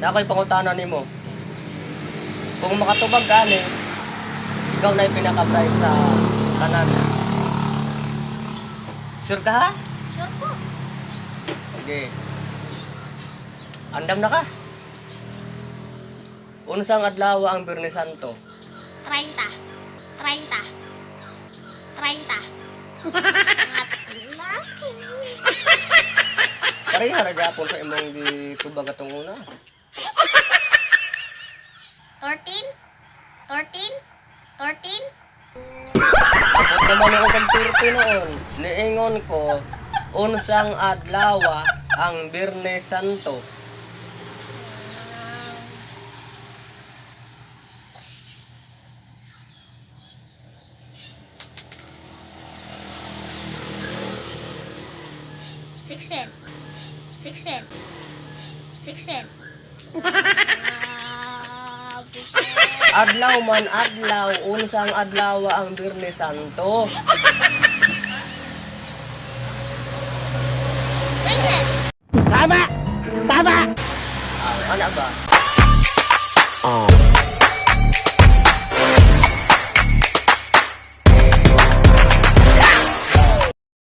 Na ako'y pangutana nimo. Kung makatubag ka ani, ikaw na yung pinaka-bright sa tanan. Sure ka ha? Sure po. Sige. Andam na ka. Unsang adlaw ang Biyernes Santo? 30. 30. 30. Pareha ra gyapon sa imong gitubag atong una. 13. 13. 13. Abot naman ako kag surte noon. Niingon ko, unsang adlaw ang Biyernes Santo? 16. 16. 16. Adlaw man adlaw, unsang adlaw ang Biyernes Santo? Princess. Ah, ana ba?